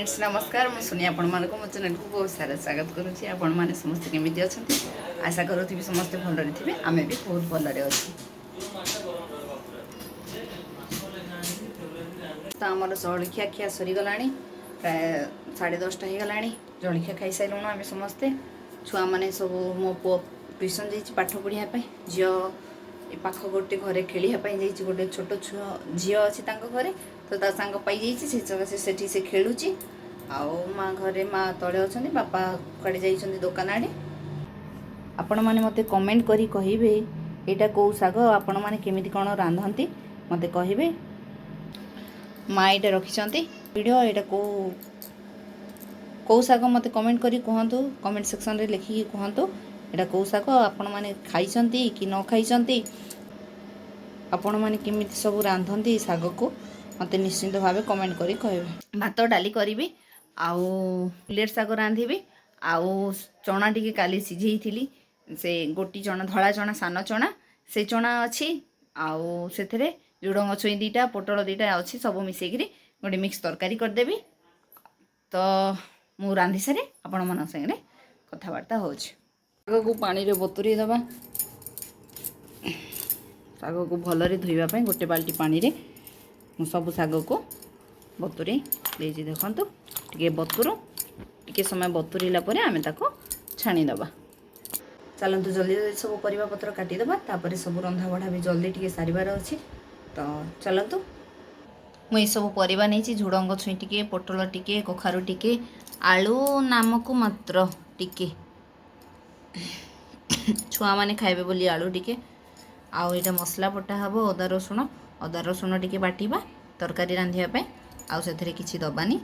Friends, ନମସ୍କାର। ମୁଁ Sony, ଆପଣମାନଙ୍କୁ ମୋ ଚ୍ୟାନେଲକୁ ବହୁତ ସାରା ସ୍ୱାଗତ କରୁଛି। ଆପଣମାନେ ସମସ୍ତେ କେମିତି ଅଛନ୍ତି? ଆଶା କରୁଥିବି ସମସ୍ତେ ଭଲରେ ଥିବେ। ଆମେ ବି ବହୁତ ଭଲରେ ଅଛୁ। ତ ଆମର ଜଳଖିଆ ଖିଆ ସରିଗଲାଣି। ପ୍ରାୟ 10:30 ହେଇଗଲାଣି। ଜଳଖିଆ ଖାଇସାରିଲୁଣୁ ଆମେ ସମସ୍ତେ। ଛୁଆମାନେ ସବୁ, ମୋ ପୁଅ ଟ୍ୟୁସନ୍ ଯାଇଛି ପାଠ ପଢ଼ିବା ପାଇଁ, ଝିଅ ଏ ପାଖ ଗୋଟେ ଘରେ ଖେଳିବା ପାଇଁ ଯାଇଛି। ଗୋଟେ ଛୋଟ ଛୁଆ ଝିଅ ଅଛି ତାଙ୍କ ଘରେ, ତ ତା ସାଙ୍ଗ ପାଇଯାଇଛି, ସେ ସକାଶେ ସେଠି ସେ ଖେଳୁଛି। ଆଉ ମା ଘରେ, ମା ତଳେ ଅଛନ୍ତି, ବାପା କୁଆଡ଼େ ଯାଇଛନ୍ତି ଦୋକାନ ଆଡ଼େ। ଆପଣମାନେ ମୋତେ କମେଣ୍ଟ କରି କହିବେ, ଏଇଟା କେଉଁ ଶାଗ, ଆପଣମାନେ କେମିତି କ'ଣ ରାନ୍ଧନ୍ତି ମୋତେ କହିବେ। ମା ଏଇଟା ରଖିଛନ୍ତି ଭିଡ଼ିଓ। ଏଇଟା କେଉଁ କେଉଁ ଶାଗ ମୋତେ କମେଣ୍ଟ କରି କୁହନ୍ତୁ। କମେଣ୍ଟ ସେକ୍ସନରେ ଲେଖିକି କୁହନ୍ତୁ, ଏଇଟା କେଉଁ ଶାଗ, ଆପଣମାନେ ଖାଇଛନ୍ତି କି ନ ଖାଇଛନ୍ତି, ଆପଣମାନେ କେମିତି ସବୁ ରାନ୍ଧନ୍ତି ଏଇ ଶାଗକୁ, ମୋତେ ନିଶ୍ଚିନ୍ତ ଭାବେ କମେଣ୍ଟ କରି କହିବେ। ଭାତ ଡାଲି କରିବି ଆଉ ପ୍ଲେଟ୍ ଶାଗ ରାନ୍ଧିବି। ଆଉ ଚଣା ଟିକେ କାଲି ସିଝେଇଥିଲି, ସେ ଗୋଟି ଚଣା, ଧଳା ଚଣା, ସାନ ଚଣା, ସେ ଚଣା ଅଛି। ଆଉ ସେଥିରେ ଝୁଡ଼ଙ୍ଗ ଛୁଇଁ ଦୁଇଟା, ପୋଟଳ ଦୁଇଟା ଅଛି। ସବୁ ମିଶେଇକିରି ଗୋଟେ ମିକ୍ସ ତରକାରୀ କରିଦେବି। ତ ମୁଁ ରାନ୍ଧି ସାରି ଆପଣମାନଙ୍କ ସାଙ୍ଗରେ କଥାବାର୍ତ୍ତା ହେଉଛି। ଶାଗକୁ ପାଣିରେ ବତୁରେଇ ଦେବା। ଶାଗକୁ ଭଲରେ ଧୋଇବା ପାଇଁ ଗୋଟେ ବାଲ୍ଟି ପାଣିରେ ମୁଁ ସବୁ ଶାଗକୁ ବତୁରେଇ ଦେଇଛି। ଦେଖନ୍ତୁ, ଟିକେ ବତୁରୁ, ଟିକେ ସମୟ ବତୁରିଲା ପରେ ଆମେ ତାକୁ ଛାଣିଦେବା। ଚାଲନ୍ତୁ, ଜଲ୍ଦି ଜଲ୍ଦି ସବୁ ପରିବା ପତ୍ର କାଟିଦେବା। ତାପରେ ସବୁ ରନ୍ଧାବଢ଼ା ବି ଜଲ୍ଦି ଟିକେ ସାରିବାର ଅଛି। ତ ଚାଲନ୍ତୁ, ମୁଁ ଏସବୁ ପରିବା ନେଇଛି। ଝୁଡ଼ଙ୍ଗ ଛୁଇଁ ଟିକେ, ପୋଟଳ ଟିକେ, କଖାରୁ ଟିକେ, ଆଳୁ ନାମକୁ ମାତ୍ର ଟିକେ, ଛୁଆମାନେ ଖାଇବେ ବୋଲି ଆଳୁ ଟିକେ। ଆଉ ଏଇଟା ମସଲା ବଟା ହେବ, ଅଦା ରସୁଣ। ଅଦା ରସୁଣ ଟିକେ ବାଟିବା ତରକାରୀ ରାନ୍ଧିବା ପାଇଁ। ଆଉ ସେଥିରେ କିଛି ଦେବାନି।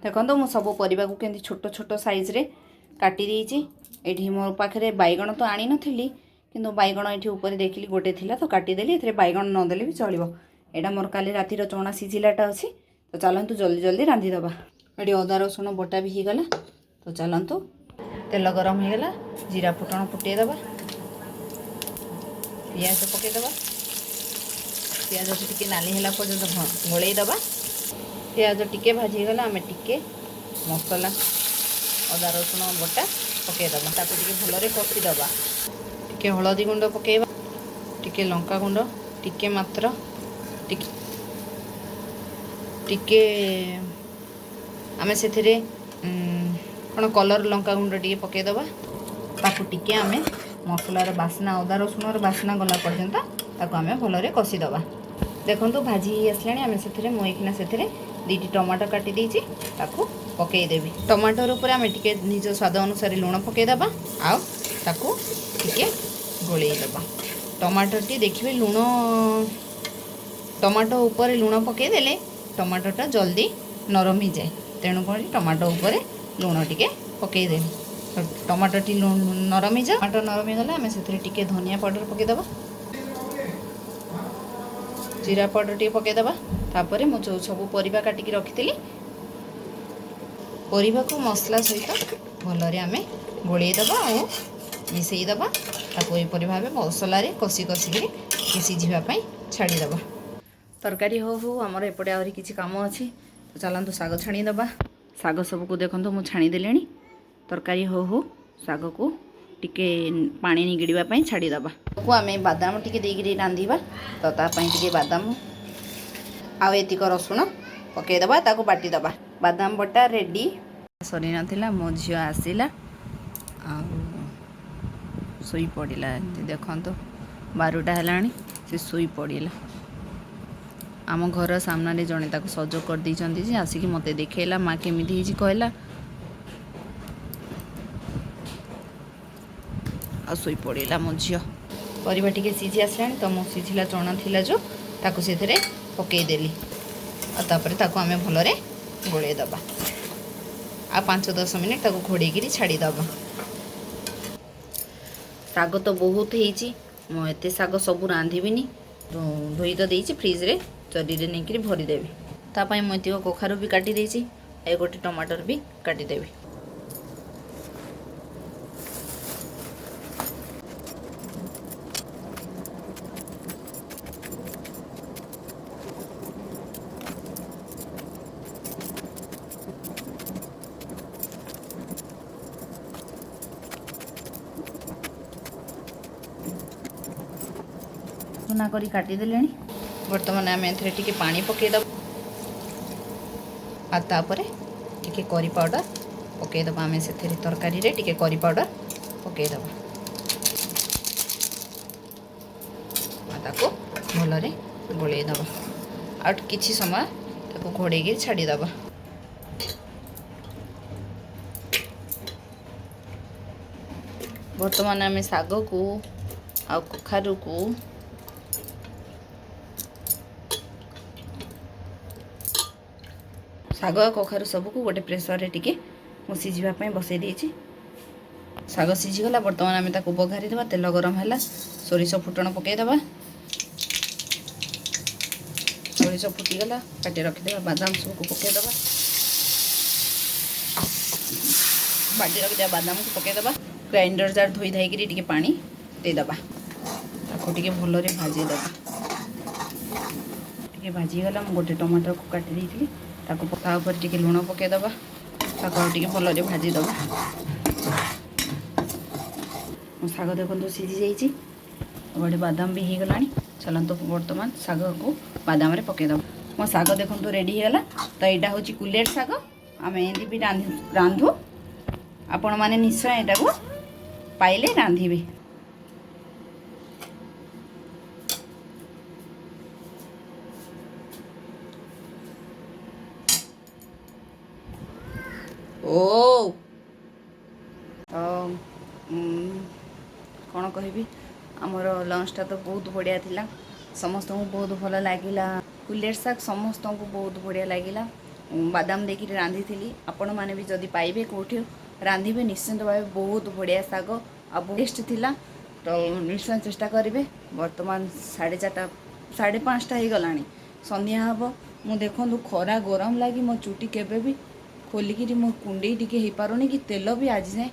ଦେଖନ୍ତୁ, ମୁଁ ସବୁ ପରିବାକୁ କେମିତି ଛୋଟ ଛୋଟ ସାଇଜ୍ରେ କାଟି ଦେଇଛି। ଏଠି ମୋ ପାଖରେ ବାଇଗଣ ତ ଆଣିନଥିଲି, କିନ୍ତୁ ବାଇଗଣ ଏଠି ଉପରେ ଦେଖିଲି ଗୋଟେ ଥିଲା, ତ କାଟିଦେଲି। ଏଥିରେ ବାଇଗଣ ନଦେଲେ ବି ଚଳିବ। ଏଇଟା ମୋର କାଲି ରାତିର ଚଣା ସିଝିଲାଟା ଅଛି। ତ ଚାଲନ୍ତୁ, ଜଲ୍ଦି ଜଲ୍ଦି ରାନ୍ଧିଦେବା। ଏଠି ଅଦା ରସୁଣ ବଟା ବି ହେଇଗଲା। ତ ଚାଲନ୍ତୁ, ତେଲ ଗରମ ହେଇଗଲା, ଜିରା ଫୁଟଣ ଫୁଟେଇଦେବା, ପିଆଜ ପକାଇଦେବା। ପିଆଜକୁ ଟିକେ ନାଲି ହେଲା ପର୍ଯ୍ୟନ୍ତ ଗୋଳେଇଦେବା। ପିଆଜ ଟିକେ ଭାଜି ହେଇଗଲା, ଆମେ ଟିକେ ମସଲା ଅଦା ରସୁଣ ବଟା ପକାଇଦେବା। ତାକୁ ଟିକେ ଭଲରେ କଷିଦେବା। ଟିକେ ହଳଦୀ ଗୁଣ୍ଡ ପକାଇବା, ଟିକେ ଲଙ୍କା ଗୁଣ୍ଡ ଟିକେ ମାତ୍ର, ଟିକେ ଟିକେ ଆମେ ସେଥିରେ କ'ଣ କଲର୍ ଲଙ୍କା ଗୁଣ୍ଡ ଟିକେ ପକାଇଦେବା। ତାକୁ ଟିକେ ଆମେ ମସଲାର ବାସ୍ନା, ଅଦା ରସୁଣର ବାସ୍ନା ଗଲା ପର୍ଯ୍ୟନ୍ତ ତାକୁ ଆମେ ଭଲରେ କଷିଦେବା। ଦେଖନ୍ତୁ, ଭାଜି ହେଇ ଆସିଲାଣି। ଆମେ ସେଥିରେ, ମୁଁ ଏଇଖିନା ସେଥିରେ ଦୁଇଟି ଟମାଟୋ କାଟି ଦେଇଛି, ତାକୁ ପକାଇଦେବି। ଟମାଟୋର ଉପରେ ଆମେ ଟିକେ ନିଜ ସ୍ୱାଦ ଅନୁସାରେ ଲୁଣ ପକାଇଦେବା ଆଉ ତାକୁ ଟିକେ ଗୋଳେଇ ଦେବା। ଟମାଟୋଟି ଦେଖିବେ, ଲୁଣ ଟମାଟୋ ଉପରେ ଲୁଣ ପକାଇଦେଲେ ଟମାଟୋଟା ଜଲ୍ଦି ନରମ ହେଇଯାଏ। ତେଣୁକରି ଟମାଟୋ ଉପରେ ଲୁଣ ଟିକେ ପକାଇଦେଲି। ଟମାଟୋଟି ନରମ ହେଇଯାଉ। ଟମାଟୋ ନରମ ହେଇଗଲେ ଆମେ ସେଥିରେ ଟିକେ ଧନିଆ ପାଉଡ଼ର ପକାଇଦେବା, ଜିରା ପାଉଡ଼ର ଟିକେ ପକାଇଦେବା। ତାପରେ ମୁଁ ଯେଉଁ ସବୁ ପରିବା କାଟିକି ରଖିଥିଲି, ପରିବାକୁ ମସଲା ସହିତ ଭଲରେ ଆମେ ଗୋଳେଇ ଦେବା ଆଉ ମିଶାଇ ଦେବା। ତାକୁ ଏପରି ଭାବେ ମସଲାରେ କଷି କଷିକିରି ଟିକେ ସିଝିବା ପାଇଁ ଛାଡ଼ିଦେବା। ତରକାରୀ ହଉ ହଉ ଆମର ଏପଟେ ଆହୁରି କିଛି କାମ ଅଛି। ତ ଚାଲନ୍ତୁ, ଶାଗ ଛାଣିଦେବା। ଶାଗ ସବୁକୁ ଦେଖନ୍ତୁ, ମୁଁ ଛାଣିଦେଲିଣି। ତରକାରୀ ହଉ ହଉ ଶାଗକୁ ଟିକେ ପାଣି ନିଗିଡ଼ିବା ପାଇଁ ଛାଡ଼ିଦେବା। ତାକୁ ଆମେ ବାଦାମ ଟିକେ ଦେଇକିରି ରାନ୍ଧିବା। ତ ତା ପାଇଁ ଟିକେ ବାଦାମ ଆଉ ଏତିକ ରସୁଣ ପକାଇଦେବା, ତାକୁ ବାଟିଦେବା। ବାଦାମ ବଟା ରେଡ଼ି। ସରିନଥିଲା, ମୋ ଝିଅ ଆସିଲା ଆଉ ଶୋଇପଡ଼ିଲା ଏମିତି। ଦେଖନ୍ତୁ, 12ଟା ହେଲାଣି, ସେ ଶୋଇପଡ଼ିଲା। ଆମ ଘର ସାମ୍ନାରେ ଜଣେ ତାକୁ ସଜ କରିଦେଇଛନ୍ତି ଯେ ଆସିକି ମୋତେ ଦେଖେଇଲା, ମା କେମିତି ହେଇଛି କହିଲା। ଆଉ ଶୋଇପଡ଼ିଲା ମୋ ଝିଅ। ପରିବା ଟିକେ ସିଝି ଆସିଲାଣି, ତ ମୁଁ ସିଝିଲା ଚଣା ଥିଲା ଯେଉଁ ତାକୁ ସେଥିରେ ପକାଇଦେଲି। ଆଉ ତାପରେ ତାକୁ ଆମେ ଭଲରେ ଗୋଳେଇ ଦେବା ଆଉ 5-10 ମିନିଟ୍ ତାକୁ ଘୋଡ଼େଇକିରି ଛାଡ଼ିଦେବା। ଶାଗ ତ ବହୁତ ହେଇଛି, ମୁଁ ଏତେ ଶାଗ ସବୁ ରାନ୍ଧିବିନି, ଧୋଇ ତ ଦେଇଛି, ଫ୍ରିଜ୍ରେ ଜରିରେ ନେଇକିରି ଭରିଦେବି। ତା ପାଇଁ ମୁଁ ଏତିକ କଖାରୁ ବି କାଟି ଦେଇଛି, ଏ ଗୋଟେ ଟମାଟର ବି କାଟିଦେବି। ଚୁନା କରି କାଟିଦେଲେଣି। ବର୍ତ୍ତମାନ ଆମେ ଏଥିରେ ଟିକେ ପାଣି ପକାଇଦେବା ଆଉ ତାପରେ ଟିକେ କରି ପାଉଡ଼ର ପକାଇଦେବା। ଆମେ ସେଥିରେ ତରକାରୀରେ ଟିକେ କରି ପାଉଡ଼ର ପକାଇଦେବା ଆଉ ତାକୁ ଭଲରେ ଗୋଳେଇ ଦେବା ଆଉ କିଛି ସମୟ ତାକୁ ଘୋଡ଼େଇକି ଛାଡ଼ିଦେବା। ବର୍ତ୍ତମାନ ଆମେ ଶାଗକୁ ଆଉ କଖାରୁକୁ ଶାଗ ଆଉ କଖାରୁ ସବୁକୁ ଗୋଟେ ପ୍ରେସରରେ ଟିକେ ମୁଁ ସିଝିବା ପାଇଁ ବସେଇ ଦେଇଛି। ଶାଗ ସିଝିଗଲା, ବର୍ତ୍ତମାନ ଆମେ ତାକୁ ବଘାରି ଦେବା। ତେଲ ଗରମ ହେଲା, ସୋରିଷ ଫୁଟଣ ପକାଇଦେବା। ସୋରିଷ ଫୁଟିଗଲା, କାଟି ରଖିଦେବା ବାଦାମ ସବୁକୁ ପକାଇଦେବା। ବାଟି ରଖିଦେବା ବାଦାମକୁ ପକାଇଦେବା। ଗ୍ରାଇଣ୍ଡର ଜାର୍ ଧୋଇ ଧାଇକିରି ଟିକେ ପାଣି ଦେଇଦେବା, ତାକୁ ଟିକେ ଭଲରେ ଭାଜିଦେବା। ଟିକେ ଭାଜିଗଲା, ମୁଁ ଗୋଟେ ଟମାଟରକୁ କାଟି ଦେଇଥିଲି, ତାକୁ ତା ଉପରେ ଟିକେ ଲୁଣ ପକାଇଦେବା, ତାକୁ ଆଉ ଟିକେ ଭଲରେ ଭାଜିଦେବା। ମୋ ଶାଗ ଦେଖନ୍ତୁ ସିଝି ଯାଇଛି, ଗୋଟେ ବାଦାମ ବି ହେଇଗଲାଣି। ଚାଲନ୍ତୁ ବର୍ତ୍ତମାନ ଶାଗକୁ ବାଦାମରେ ପକାଇଦେବା। ମୋ ଶାଗ ଦେଖନ୍ତୁ ରେଡ଼ି ହେଇଗଲା। ତ ଏଇଟା ହେଉଛି କୁଲେର ଶାଗ, ଆମେ ଏମିତି ବି ରାନ୍ଧୁ। ଆପଣମାନେ ନିଶ୍ଚୟ ଏଇଟାକୁ ପାଇଲେ ରାନ୍ଧିବେ। ଓ ତ କ'ଣ କହିବି, ଆମର ଲଞ୍ଚଟା ତ ବହୁତ ବଢ଼ିଆ ଥିଲା, ସମସ୍ତଙ୍କୁ ବହୁତ ଭଲ ଲାଗିଲା। କୁଲେର ଶାଗ ସମସ୍ତଙ୍କୁ ବହୁତ ବଢ଼ିଆ ଲାଗିଲା। ବାଦାମ ଦେଇକିରି ରାନ୍ଧିଥିଲି। ଆପଣମାନେ ବି ଯଦି ପାଇବେ କେଉଁଠି ରାନ୍ଧିବେ, ନିଶ୍ଚିନ୍ତ ଭାବେ ବହୁତ ବଢ଼ିଆ ଶାଗ ଆଉ ଟେଷ୍ଟ ଥିଲା, ତ ନିଶ୍ଚୟ ଚେଷ୍ଟା କରିବେ। ବର୍ତ୍ତମାନ 4:30 5:30 ହେଇଗଲାଣି, ସନ୍ଧ୍ୟା ହେବ। ମୁଁ ଦେଖନ୍ତୁ ଖରା ଗରମ ଲାଗି ମୋ ଚୁଟି କେବେ ବି ଖୋଲିକିରି ମୋ କୁଣ୍ଡେଇ ଟିକେ ହେଇପାରୁନି କି ତେଲ ବି ଆଜି ଯାଏଁ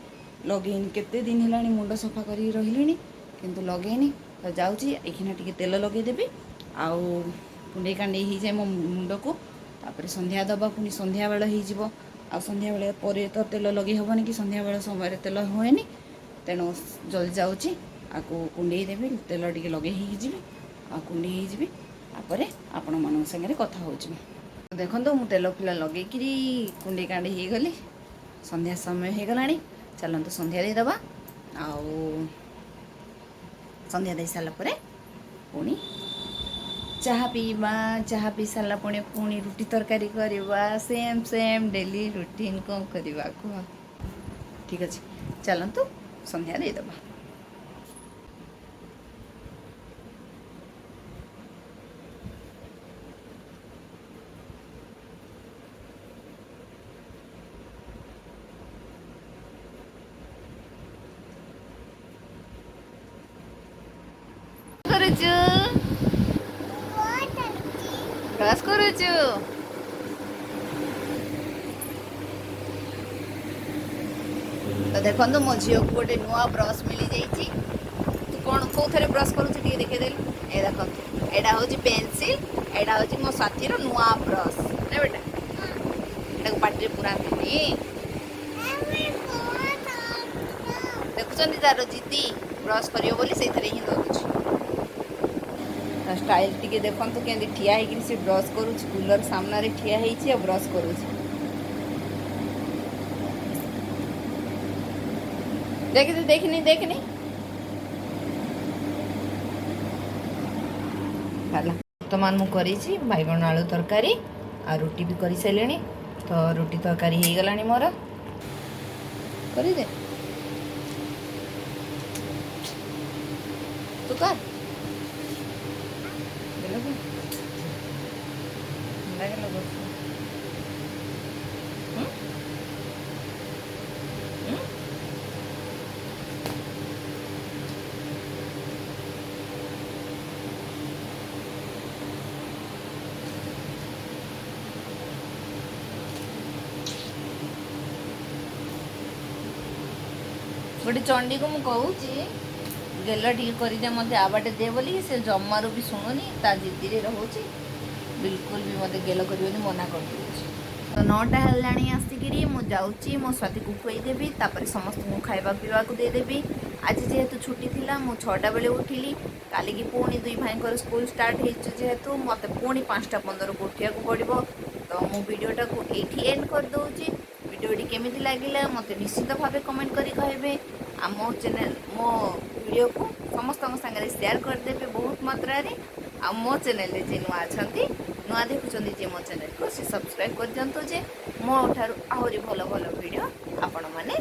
ଲଗେଇନି। କେତେ ଦିନ ହେଲାଣି ମୁଣ୍ଡ ସଫା କରିକି ରହିଲିଣି, କିନ୍ତୁ ଲଗେଇନି। ତ ଯାଉଛି ଏଇଖିନା ଟିକେ ତେଲ ଲଗେଇଦେବି ଆଉ କୁଣ୍ଡେଇ କାଣ୍ଡେଇ ହେଇଯାଏ ମୋ ମୁଣ୍ଡକୁ। ତାପରେ ସନ୍ଧ୍ୟା ଦେବା, ପୁଣି ସନ୍ଧ୍ୟାବେଳ ହେଇଯିବ। ଆଉ ସନ୍ଧ୍ୟାବେଳେ ପରେ ତ ତେଲ ଲଗେଇ ହେବନି କି ସନ୍ଧ୍ୟାବେଳ ସମୟରେ ତେଲ ହୁଏନି, ତେଣୁ ଜଲ୍ଦି ଯାଉଛି ଆକୁ କୁଣ୍ଡେଇ ଦେବି, ତେଲ ଟିକେ ଲଗେଇ ହେଇଯିବି ଆଉ କୁଣ୍ଡେଇ ହେଇଯିବି। ତାପରେ ଆପଣମାନଙ୍କ ସାଙ୍ଗରେ କଥା ହେଉଛି। ଦେଖନ୍ତୁ ମୁଁ ତେଲ ଫେଲ ଲଗେଇକିରି କୁଣ୍ଡେଇ କାଣ୍ଡେଇ ହେଇଗଲି। ସନ୍ଧ୍ୟା ସମୟ ହେଇଗଲାଣି, ଚାଲନ୍ତୁ ସନ୍ଧ୍ୟା ଦେଇଦେବା। ଆଉ ସନ୍ଧ୍ୟା ଦେଇ ସାରିଲା ପରେ ପୁଣି ଚାହା ପିଇବା। ଚାହା ପିଇ ସାରିଲା ପରେ ପୁଣି ରୁଟି ତରକାରୀ କରିବା। ସେମ୍ ସେମ୍ ଡେଲି ରୁଟିନ୍, କ'ଣ କରିବା କୁହ? ଠିକ୍ ଅଛି, ଚାଲନ୍ତୁ ସନ୍ଧ୍ୟା ଦେଇଦେବା। କରୁଛୁ ବ୍ରସ୍ କରୁଛୁ? ତ ଦେଖନ୍ତୁ ମୋ ଝିଅକୁ ଗୋଟେ ନୂଆ ବ୍ରସ୍ ମିଳିଯାଇଛି। ତୁ କ'ଣ କେଉଁଥିରେ ବ୍ରସ୍ କରୁଛୁ ଟିକେ ଦେଖେଇଦେଲୁ। ଏ ଦେଖନ୍ତୁ, ଏଇଟା ହେଉଛି ପେନସିଲ୍, ଏଇଟା ହେଉଛି ମୋ ସାଥିର ନୂଆ ବ୍ରସ୍ ନା ବେଟା? ଏଟାକୁ ପାଟିରେ ପୁରାନ୍ତିନି। ଦେଖୁଛନ୍ତି ତାର ଜିଦି, ବ୍ରସ୍ କରିବ ବୋଲି ସେଇଥିରେ ହିଁ ଧରୁଛି। ତା ଷ୍ଟାଇଲ୍ ଟିକେ ଦେଖନ୍ତୁ, କେମିତି ଠିଆ ହେଇକିରି ସେ ବ୍ରସ୍ କରୁଛି। କୁଲର ସାମ୍ନାରେ ଠିଆ ହେଇଛି ଆଉ ବ୍ରସ୍ କରୁଛି। ଦେଖିନି ଦେଖିନି ଦେଖିନି ହେଲା। ବର୍ତ୍ତମାନ ମୁଁ କରିଛି ବାଇଗଣ ଆଳୁ ତରକାରୀ ଆଉ ରୁଟି ବି କରିସାରିଲିଣି। ତ ରୁଟି ତରକାରୀ ହେଇଗଲାଣି ମୋର, କରିଦେ। ତୁ କର ଗେଲ କର। ଗେଲ କରୁଛୁ? ହୁଁ ହୁଁ। ଗୋଟେ ଚଣ୍ଡୀକୁ ମୁଁ କହୁଛି, ଗେଲ ଟିକେ କରିଦେ ମୋତେ, ଆବାଟେ ଦେ ବୋଲିକି, ସେ ଜମାରୁ ବି ଶୁଣୁନି, ତା ଜିଦିରେ ରହୁଛି। ବିଲକୁଲ ବି ମୋତେ ଗେଲ କରିବନି, ମନା କରିଦେଉଛି। ତ 9ଟା ହେଲାଣି ଆସିକିରି, ମୁଁ ଯାଉଛି ମୋ ସ୍ୱାତିକୁ ଖୁଆଇଦେବି, ତାପରେ ସମସ୍ତଙ୍କୁ ଖାଇବା ପିଇବାକୁ ଦେଇଦେବି। ଆଜି ଯେହେତୁ ଛୁଟି ଥିଲା, ମୁଁ 6ଟା ବେଳେ ଉଠିଲି। କାଲିକି ପୁଣି ଦୁଇ ଭାଇଙ୍କର ସ୍କୁଲ ଷ୍ଟାର୍ଟ ହେଇଛି, ଯେହେତୁ ମୋତେ ପୁଣି 5ଟା 15କୁ ଉଠିବାକୁ ପଡ଼ିବ। ତ ମୁଁ ଭିଡ଼ିଓଟାକୁ ଏଇଠି ଏଣ୍ଡ କରିଦେଉଛି। ଭିଡ଼ିଓଟି କେମିତି ଲାଗିଲା, ମୋତେ ନିଶ୍ଚିତ ଭାବେ କମେଣ୍ଟ କରି କହିବେ। ଆଉ ମୋ ଚ୍ୟାନେଲ୍, ମୋ ଭିଡ଼ିଓକୁ ସମସ୍ତଙ୍କ ସାଙ୍ଗରେ ସେୟାର କରିଦେବେ ବହୁତ ମାତ୍ରାରେ। ଆଉ ମୋ ଚ୍ୟାନେଲରେ ଯିଏ ନୂଆ ଅଛନ୍ତି, ନୂଆ ଦେଖୁଛନ୍ତି ଯିଏ ମୋ ଚ୍ୟାନେଲକୁ, ସେ ସବସ୍କ୍ରାଇବ୍ କରିଦିଅନ୍ତୁ ଯେ ମୋ ଠାରୁ ଆହୁରି ଭଲ ଭଲ ଭିଡ଼ିଓ ଆପଣମାନେ